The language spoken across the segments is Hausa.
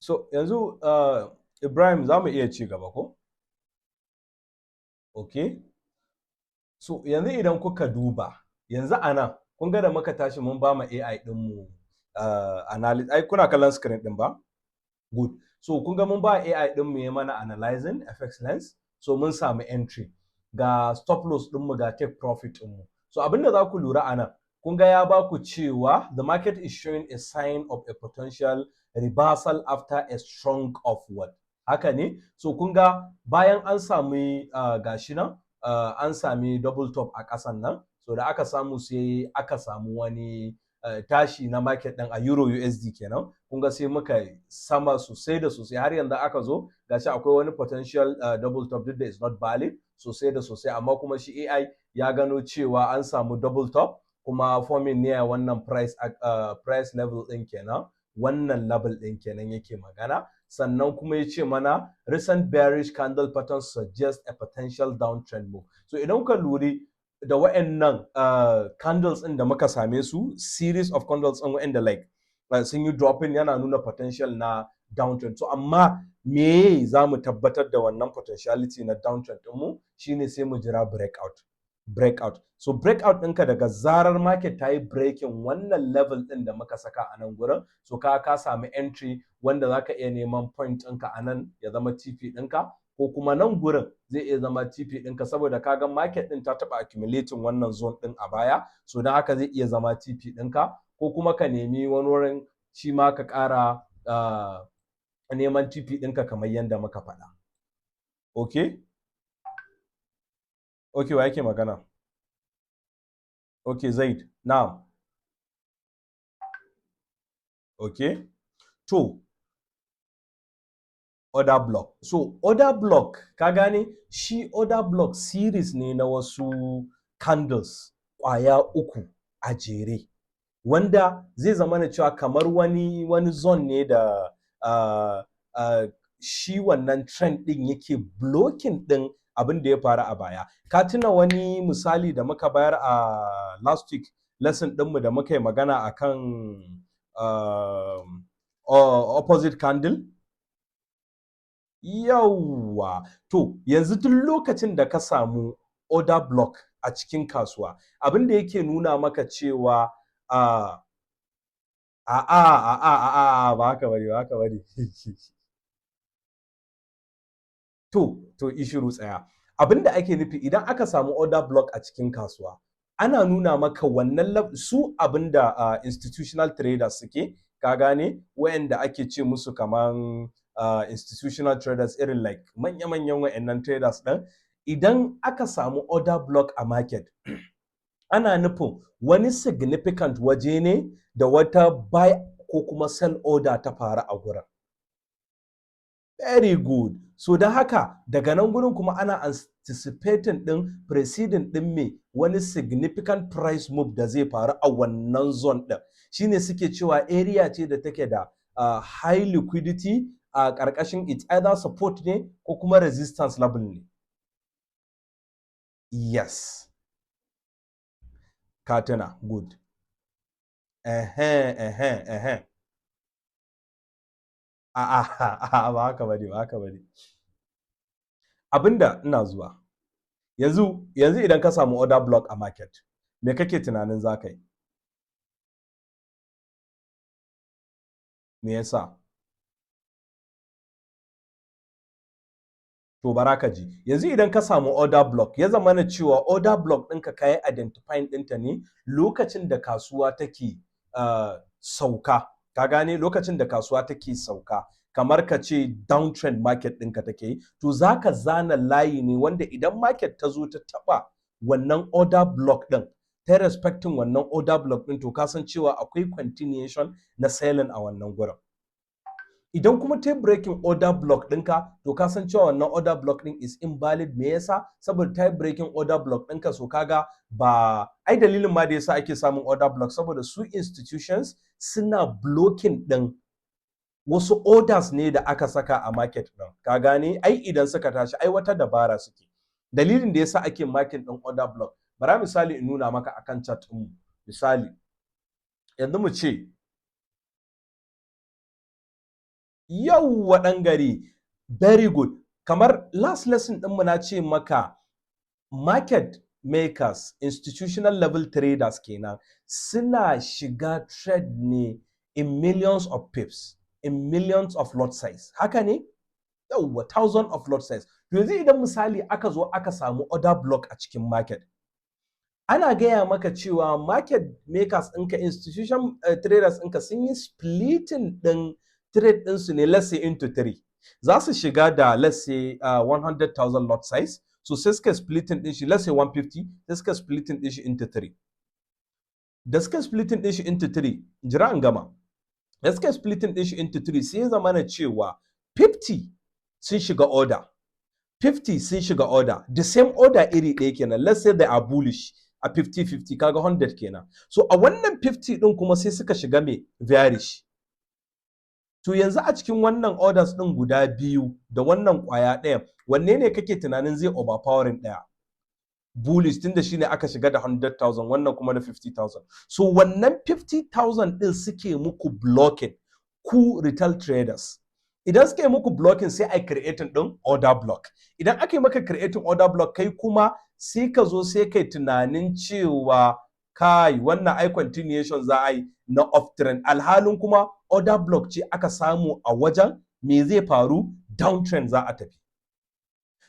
So yanzu, Ibrahim, za mu iya ci gaba ko? Okay. So yanzu idan kuka duba, yanzu a nan, kun ga da muka tashi mun ba ma AI ɗinmu analysis. Ai kuna kallon screen ɗin ba? Good. So kun ga mun ba AI ɗinmu ya mana analyzing FX Lens, so mun samu entry. Ga stop loss ɗinmu, ga take profit ɗinmu. So abinda za ku lura a nan, kun ga ya ba ku cewa the market is showing a sign of a potential reversal after a strong upward. Haka ne? So kun ga bayan an sami gashi nan, an sami double top a ƙasan nan, so da aka samu sai aka samu wani tashi na market ɗin a Euro USD kenan. Kun ga sai muka sama sosai da sosai, har yanzu aka zo gashi akwai wani potential double top, duk da is not valid sosai da sosai, amma kuma shi AI ya gano cewa an samu double top kuma forming near wannan price level ɗin kenan, wannan level ɗin kenan yake magana. Sannan kuma ya ce mana recent bearish candle pattern suggest a potential downtrend move. So idan ka lura da wa'annan candles ɗin da muka same su, series of candles ɗin wa'anda like sun yi dropping, yana nuna potential na downtrend. So amma me za mu tabbatar da wannan potentiality na downtrend ɗinmu shine sai mu jira breakout. So breakout ɗinka, daga zarar market ta yi breaking wannan level ɗin da muka saka a nan gurin, so ka sami entry wanda za ka iya neman point ɗinka a nan ya zama TP ɗinka, ko kuma nan gurin zai iya zama TP ɗinka, saboda ka ga market ɗin ta taɓa accumulating wannan zone ɗin a baya. So don haka zai iya zama TP ɗinka, ko kuma ka nemi wani wurin shi ma ka ƙara neman TP ɗinka kamar yadda muka faɗa. Okay, wa yake magana? Okay, Zaid, na'am. Okay, to order block. So order block, ka gane shi order block series ne na wasu candles ƙwaya uku a jere, wanda zai zama na cewa kamar wani zone ne da shi wannan trend ɗin yake blocking ɗin abin da ya faru a baya. Ka tuna wani misali da muka bayar a last week lesson ɗinmu da muka yi magana akan opposite candle? Yawwa. To yanzu duk lokacin da ka samu order block a cikin kasuwa, abin da yake nuna maka cewa a a a a a ba haka bane, ba haka bane. To ishiru, tsaya. Abin da ake nufi, idan aka samu order block a cikin kasuwa, ana nuna maka wannan su abin da institutional traders suke, ka gane, wayanda ake ce musu kaman institutional traders, irin like manya-manyan wayannan traders ɗin, idan aka samu order block a market, ana nufin wani significant waje ne da wata buy ko kuma sell order ta faru a gurin. Very good. So don haka daga nan gurin kuma ana anticipating din, preceding din me, wani significant price move da zai faru a wannan zone din. Shine suke cewa area ce da take da high liquidity a ƙarƙashin it, either support ne ko kuma resistance level ne. Yes, ka tuna, good. Ehe ehe ehe a a ba haka bane, ba haka bane. Abinda ina zuwa yanzu, idan ka samu order block a market, me kake tunanin za ka yi? Me yasa? To bara ka ji. Yanzu idan ka samu order block, ya zama na cewa order block ɗinka ka yi identifying ɗinta ne lokacin da kasuwa take sauka, ka gane, lokacin da kasuwa take sauka, kamar ka ce downtrend market ɗinka take yi, to za ka zana layi ne wanda idan market ta zo ta taɓa wannan order block ɗin, ta respecting wannan order block ɗin, to ka san cewa akwai continuation na selling a wannan gurin. Idan kuma ta breaking order block ɗinka, to ka san cewa wannan order block ɗin is invalid. Me yasa? Saboda ta breaking order block ɗinka. So kaga ba ai dalilin ma da yasa ake samun order block, saboda su institutions suna blocking ɗin wasu orders ne da aka saka a market ɗin, ka gane ai. Idan suka tashi, ai wata dabara suke. Dalilin da yasa ake marking ɗin order block, bara misali in nuna maka akan chart ɗinmu. Misali yanzu mu ce, Yauwa, ɗan gari, very good. Kamar last lesson ɗinmu, na ce maka market makers, institutional level traders kenan, suna shiga trade ne in millions of pips, in millions of lot size. Haka ne? Yauwa, thousand of lot size. To, yanzu idan misali aka zo aka samu order block a cikin market, ana gaya maka cewa market makers ɗinka, institution traders ɗinka, sun yi splitting ɗin trade ɗinsu ne, let's say, into three. Za su shiga da, let's say, 100,000 lot size. So sai suka splitting ɗin shi, let's say 150, sai suka splitting ɗin shi into three. Da suka splitting ɗin shi into three, jira in gama. Da suka splitting ɗin shi into three, sai ya zamana cewa 50 sun shiga order, 50 sun shiga order, the same order, iri ɗaya kenan. Let's say they are bullish a 50-50, kaga 100 kenan. So a wannan 50 ɗin kuma sai suka shiga mai bearish. To, yanzu a cikin wannan orders ɗin guda biyu da wannan ƙwaya ɗayan, wanne ne kake tunanin zai overpowering ɗaya? Bullish, tunda shine aka shiga da 100,000, wannan kuma da 50,000. So wannan 50,000 ɗin suke muku blocking, ku retail traders. Idan suke muku blocking, sai a creating ɗin order block. Idan aka yi maka creating order block, kai kuma sai ka zo sai kai tunanin cewa, kai, wannan ai continuation za a yi na uptrend, alhalin kuma order block ce aka samu a wajen. Me zai faru? Downtrend za a tafi.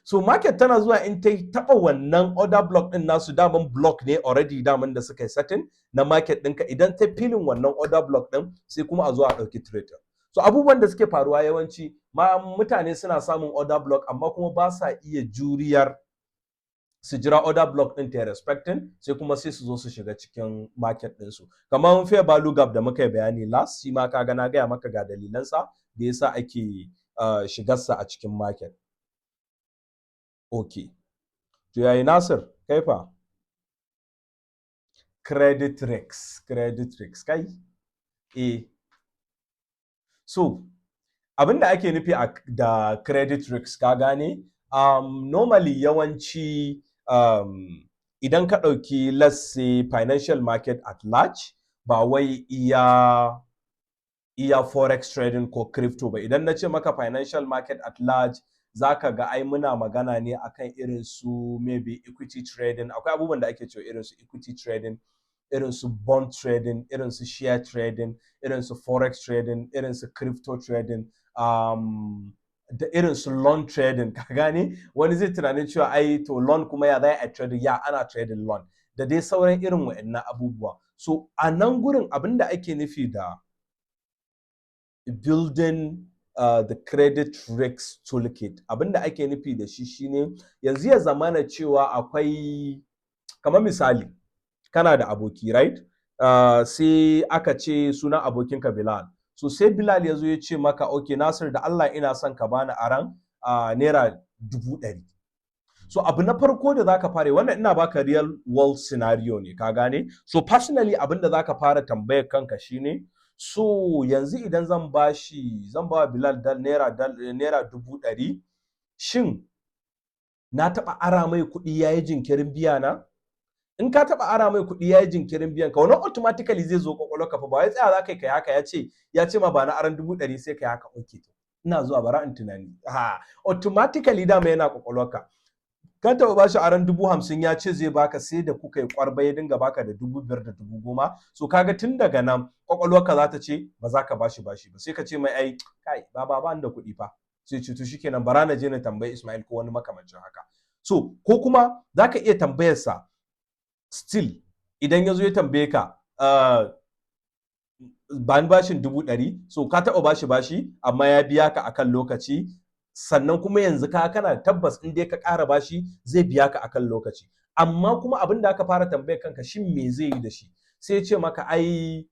So market tana zuwa, in ta taba wannan order block din nasu, daman block ne already daman da suka yi setting na market ɗinka. Idan ta filling wannan order block din, sai kuma a zo a ɗauki trade. So abubuwan da suke faruwa yawanci ma, mutane suna samun order block, amma kuma ba sa iya juriyar su jira order block din ta respecting, sai kuma sai su zo su shiga cikin market ɗinsu. Kamar fair value gap da muka yi bayani last, shi ma kaga na gaya maka ga dalilansa da yasa ake shigarsa a cikin market. Okay, to yayi Nasir, kai fa? Credit risk, credit risk, kai. Eh, so abinda ake nufi da credit risk, ka gane, normally yawanci idan ka ɗauki, let's say, financial market at large, ba wai iya forex trading ko crypto ba. Idan na ce maka financial market at large, za ka ga ai muna magana ne akan irin su maybe equity trading. Akwai abubuwan da ake cewa irin su equity trading, irin su bond trading, irin su share trading, irin su forex trading, irin su crypto trading, da irin su loan trading. Ka gane, wani zai tunanin cewa ai to loan kuma ya zai a trading? Ya ana trading loan da dai sauran irin wa'annan abubuwa. So a nan gurin, abin da ake nufi da building the credit risk toolkit, abin da ake nufi da shi shine yanzu ya zamana cewa akwai, kamar misali, kana da aboki, right? Sai aka ce sunan abokinka Bilal. So sai Bilal ya zo ya ce maka, "Okay Nasir, da Allah ina son ka bani aran ₦100,000." So abu na farko da zaka fara, wannan ina baka real world scenario ne, ka gane? So personally, abin da zaka fara tambayar kanka shine, so yanzu idan zan bashi, zan ba Bilal dal ₦100,000, shin na taɓa ara mai kuɗi yayi jinkirin biya na? In ka taɓa ara mai kuɗi yayi jinkirin biyan ka, wannan automatically zai zo kwakwalwarka fa. Ba wai tsaya za ka kai haka, ya ce ma ba na aran 100,000, sai kai haka, "Okay, to ina zuwa, bara in tunani." Ha, automatically dama yana kwakwalwarka. Ka taɓa bashi aran 50,000, ya ce zai baka, sai da kuka yi kwarba ya dinga baka da 5,000 da 10,000. So kaga tun daga nan kwakwalwarka za ta ce ba za ka bashi bashi ba. Sai ka ce mai, "Ai kai ba ba da kuɗi fa." Sai ce, "To shikenan, bara na je na tambayi Ismail," ko wani makamancin haka. So ko kuma za ka iya tambayar sa still, idan ya zo ya tambaye ka, "Ba ni bashin 100,000." So ka taɓa bashi bashi, amma ya biya ka akan lokaci. Sannan kuma yanzu ka kana tabbas in dai ka ƙara bashi zai biya ka akan lokaci. Amma kuma abin da aka fara tambayar kanka, shin me zai yi da shi? Sai ya ce maka, "Ai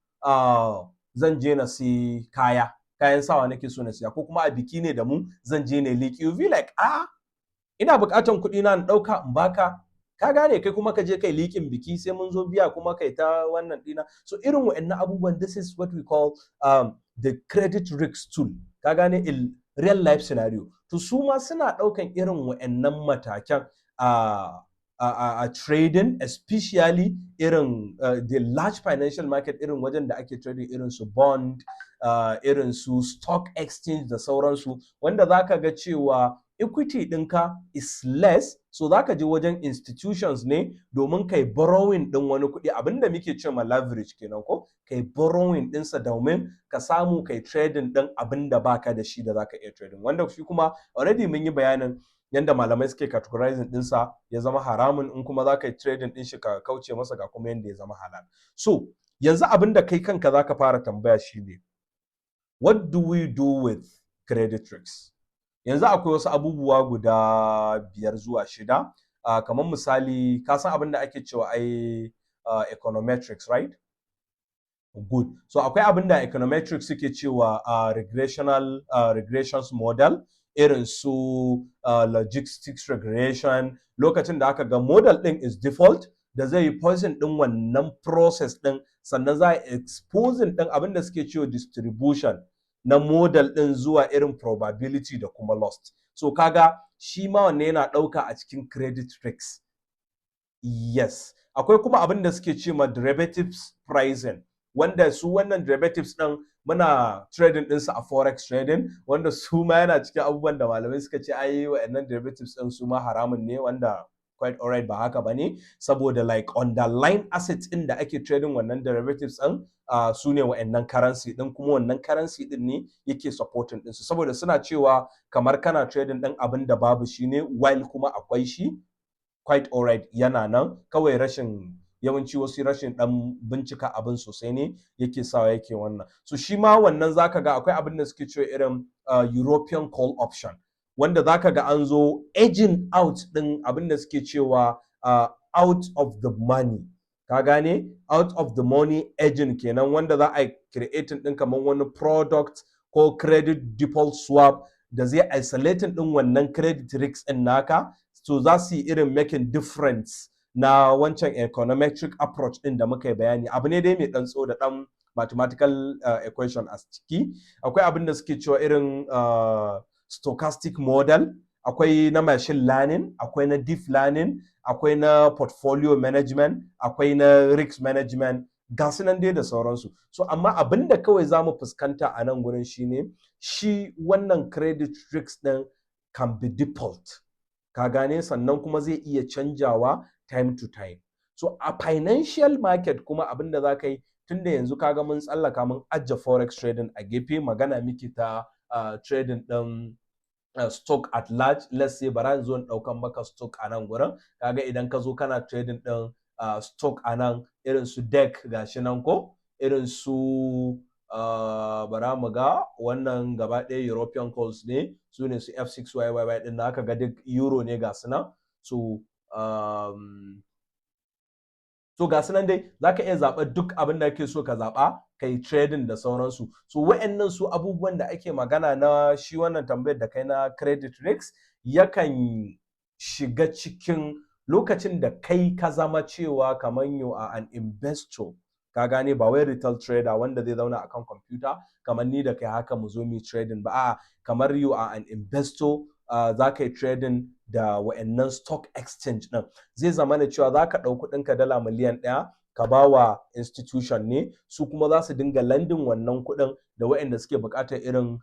zan je na sai kaya, kayan sawa nake so na siya, ko kuma a biki ne da mu, zan je ne liƙi." You be like, "A ina buƙatan kuɗi na in ɗauka in baka, ka gane? Kai kuma ka je kai liƙin biki, sai mun zo biya kuma kai ta wannan ɗina." So irin wa'annan abubuwan, this is what we call the credit risk tool, ka gane, in real life scenario. To, su ma suna ɗaukan irin wa'annan matakan a trading, especially irin the large financial market, irin wajen da ake trading irin su bond, irin su stock exchange da sauransu, wanda za ka ga cewa equity ɗinka is less. So za ka je wajen institutions ne domin kai borrowing ɗin wani kuɗi, abinda muke ce ma leverage kenan, ko kai borrowing ɗinsa domin ka samu kai trading ɗin abinda baka da shi da za ka iya trading, wanda shi kuma already mun yi bayanin yanda malamai suke categorizing ɗinsa ya zama haramun. In kuma za ka yi trading ɗin shi, ka kauce masa, ga kuma yanda ya zama halal. So yanzu abin da kai kanka za ka fara tambaya shine, what do we do with credit risk? Yanzu akwai wasu abubuwa guda biyar zuwa shida. Kamar misali, ka san abin da ake cewa ai econometrics, right? Good. So akwai abin da econometrics suke cewa regressions model, irin su logistics regression. Lokacin da aka ga model din is default, da zai yi poison din wannan process din, sannan za a exposing din abin da suke cewa distribution na model din zuwa irin probability da kuma loss. So kaga shi ma wanne yana ɗauka a cikin credit risk. Yes, akwai kuma abin da suke ce ma derivatives pricing, wanda su wannan derivatives din muna trading ɗinsu a forex trading, wanda su ma yana cikin abubuwan da malamai suka ce ai wa'annan derivatives ɗin su ma haramun ne, wanda quite alright, ba haka bane, saboda like underlying assets ɗin da ake trading wannan derivatives ɗin su ne wa'annan currency ɗin, kuma wannan currency ɗin ne yake supporting ɗinsu, saboda suna cewa kamar kana trading ɗin abin da babu shi ne, while kuma akwai shi. Quite alright, yana nan, kawai rashin yawanci wasu rashin dan bincika abin sosai ne yake sawa yake wannan. So shi ma wannan zaka ga akwai abin da suke cewa irin European call option, wanda zaka ga an zo edging out din abin da suke cewa out of the money. Ka gane? Out of the money hedging kenan, wanda za a yi creating din kamar wani product ko credit default swap da zai isolating din wannan credit risk din naka. So za su yi irin making difference na wancan econometric approach din da muka yi bayani. Abu ne dai mai dan tso da dan mathematical equation a ciki. Akwai abin da suke cewa irin stochastic model, akwai na machine learning, akwai na deep learning, akwai na portfolio management, akwai na risk management, ga su nan dai da sauransu. So amma abin da kawai za mu fuskanta a nan gurin shine shi wannan credit risk din can be default, ka gane? Sannan kuma zai iya canjawa time to time. So a financial market kuma abin da za ka yi, tunda yanzu kaga mun tsallaka, mun ajiye forex trading a gefe, magana miki ta trading din stock at large. Let's say bara zo in daukan maka stock a nan gurin. Kaga idan ka zo kana trading din stock a nan, irin su DEC gashi nan, ko irin su bara mu ga wannan gaba ɗaya European calls ne, su ne su F6YYY din na, aka ga duk euro ne, ga su nan. So ga su nan dai, za ka iya zaɓa duk abin da kake so ka zaɓa, kai trading da sauransu. So wa'annan su abubuwan da ake magana na shi wannan tambayar da kai na credit risk yakan shiga cikin lokacin da kai ka zama cewa kamar you are an investor, ka gane? Ba wai retail trader wanda zai zauna akan computer kamar ni da kai haka mu zo mu trading ba. A'a, kamar you are an investor, za ka yi trading da wa'annan stock exchange din, zai zama na cewa za ka ɗau kuɗinka dala miliyan 1 ka ba wa institution ne, su kuma za su dinga lending wannan kuɗin da wa'anda suke buƙatar irin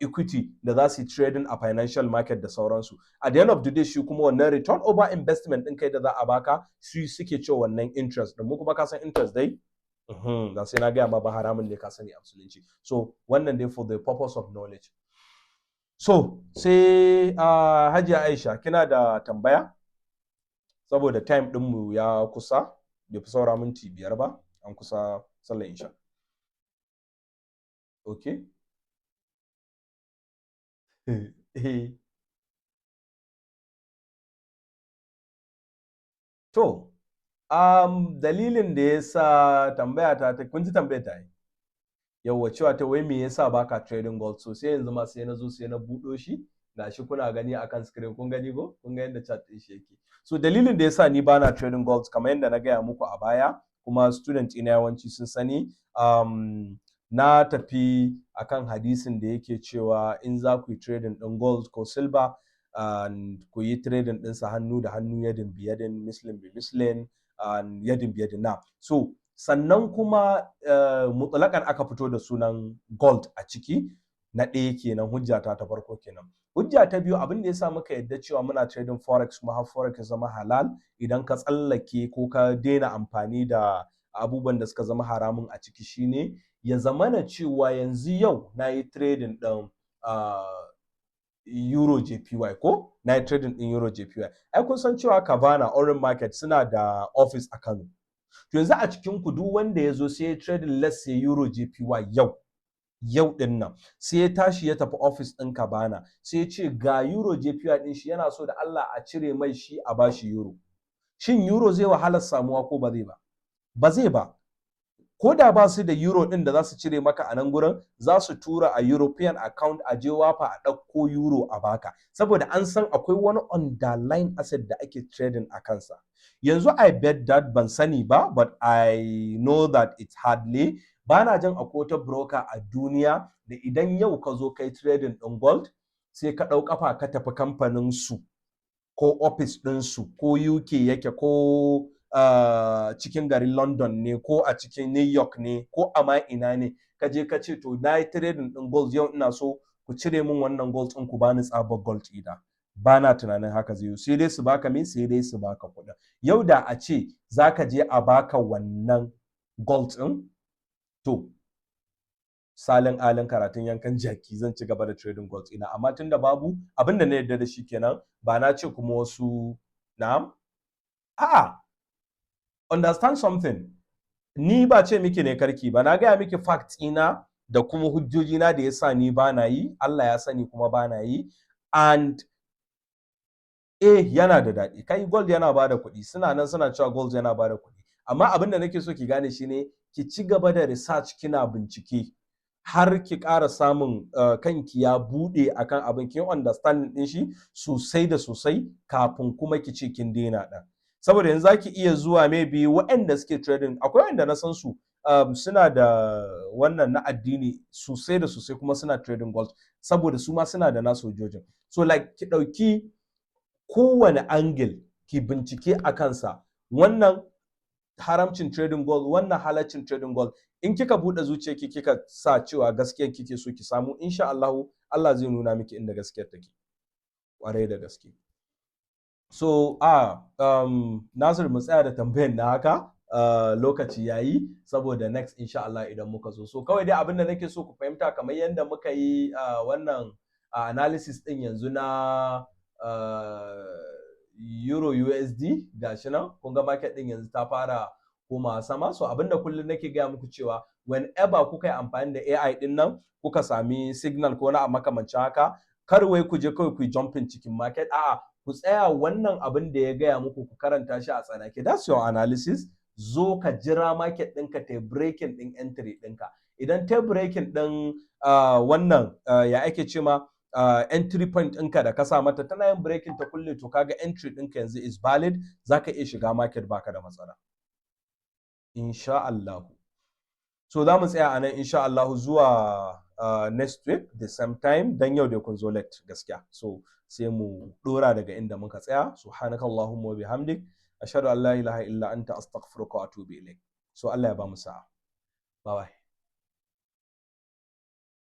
equity da za su yi trading a financial market da sauransu. At the end of the day, shi kuma wannan return over investment ɗin kai da za a baka, su suke cewa wannan interest ɗin. Mu kuma ka san interest dai da sai na gaya ma ba, haramun ne, ka sani a musulunci. So wannan dai for the purpose of knowledge. So sai Hajiya Aisha, kina da tambaya? Saboda time ɗinmu ya kusa, bai fi saura minti 5 ba, an kusa sallar isha. Okay. To, dalilin da ya sa tambaya ta, kun ji tambaya ta yi yawwa, cewa ta wai me yasa baka trading gold? So sai yanzu ma sai na zo sai na buɗo shi, gashi kuna gani akan screen. Kun gani ko? Kun ga yadda chart ɗin shi yake. So dalilin da yasa ni bana trading gold, kamar yadda na gaya muku a baya, kuma student ina yawanci sun sani, na tafi akan hadisin da yake cewa in za ku yi trading ɗin gold ko silver, ku yi trading ɗinsa hannu da hannu, yadin biyadin, mislin bi mislin, yadin biyadin na. So Sannan kuma mutlaƙan aka fito da sunan gold a ciki. Na ɗaya kenan, hujjata ta farko kenan. Hujja ta biyu, abin da yasa muka yadda cewa muna trading forex kuma har forex ya zama halal idan ka tsallake ko ka daina amfani da abubuwan da suka zama haramun a ciki, shine ya zamana cewa yanzu yau na yi trading ɗin Euro JPY, ko na yi trading ɗin Euro JPY. Ai kun san cewa Cabana Orange Market suna da office a Kano. To yanzu a cikin ku duk wanda ya zo sai ya trading, let's say, Euro JPY yau yau din nan, sai ya tashi ya tafi office ɗin Cabana, sai ya ce ga Euro JPY ɗin shi, yana so da Allah a cire mai shi a bashi euro. Shin euro zai wahalar samuwa ko ba zai ba? Ba zai ba. Ko da ba su da euro ɗin da za su cire maka a nan gurin, za su tura a European account, a je wafa a ɗauko euro a baka, saboda an san akwai wani underlying asset da ake trading a kansa. Yanzu I bet that, ban sani ba, but I know that it's hardly, ba na jin akwai wata broker a duniya da idan yau ka zo kai trading ɗin gold, sai ka ɗau ƙafa ka tafi kamfanin su ko office ɗinsu, ko UK yake, ko cikin garin London ne, ko a cikin New York ne, ko a ma ina ne, ka je ka ce, "To, na yi trading ɗin gold yau, ina so ku cire min wannan gold ɗin, ku bani tsabar gold ɗina," ba na tunanin haka zai yi. Sai dai su baka me? Sai dai su baka kuɗin. Yau da a ce za ka je a baka wannan gold ɗin, to salin alin, karatun yankan jaki, zan ci gaba da trading gold ina. Amma tunda babu, abin da na yarda da shi kenan. Ba na ce kuma wasu na'am. A'a, understand something, ni ba ce miki ne karki ba. Na gaya miki facts ina da kuma hujjojina da yasa ni ba na yi. Allah ya sani kuma ba na yi. And eh, yana da daɗi. Kai, gold yana ba da kuɗi. Suna nan suna cewa gold yana ba da kuɗi. Amma abin da nake so ki gane shine ki ci gaba da research, kina bincike har ki ƙara samun kanki ya buɗe akan abin, kin understand ɗin shi sosai da sosai, kafin kuma ki ce kin daina ɗin. Saboda yanzu zaki iya zuwa, maybe waɗanda suke trading, akwai waɗanda na san su suna da wannan na addini sosai da sosai, kuma suna trading gold, saboda su ma suna da nasu hujjojin. So like, ki ɗauki kowane angle, ki bincike a kansa, wannan haramcin trading gold, wannan halaccin trading gold. In kika buɗe zuciyarki, kika sa cewa gaskiyar kike so ki samu, insha Allah Allah zai nuna miki inda gaskiyar take. Kwarai da gaske. So Nasir, mu tsaya da tambayar na haka, lokaci yayi, saboda next insha Allah idan muka zo. So kawai dai abin da nake so ku fahimta, kamar yadda muka yi wannan analysis din yanzu na Euro USD, gashi nan kun ga market din yanzu ta fara komawa sama. So abinda kullum nake gaya muku cewa whenever kuka yi amfani da AI din nan, kuka sami signal ko na makamancin haka, kar wai ku je kawai ku yi jumping cikin market. A'a, ku tsaya, wannan abin da ya gaya muku ku karanta shi a tsanake. That's your analysis. Zo ka jira market ɗinka ta breaking ɗin entry ɗinka. Idan ta breaking ɗin wannan, ya ake ce ma, entry point ɗinka da ka sa mata, tana yin breaking ta kulle, to kaga entry ɗinka yanzu is valid, zaka iya shiga market baka da matsala insha Allah. So za mu tsaya a nan insha Allah zuwa next week the same time, dan yau dai kun zo late gaskiya. So sai mu dora daga inda muka tsaya. Subhanakallahumma wa bihamdik, ashhadu an la ilaha illa anta, astaghfiruka wa atubu ilaik. So Allah ya ba mu sa'a. Bye bye.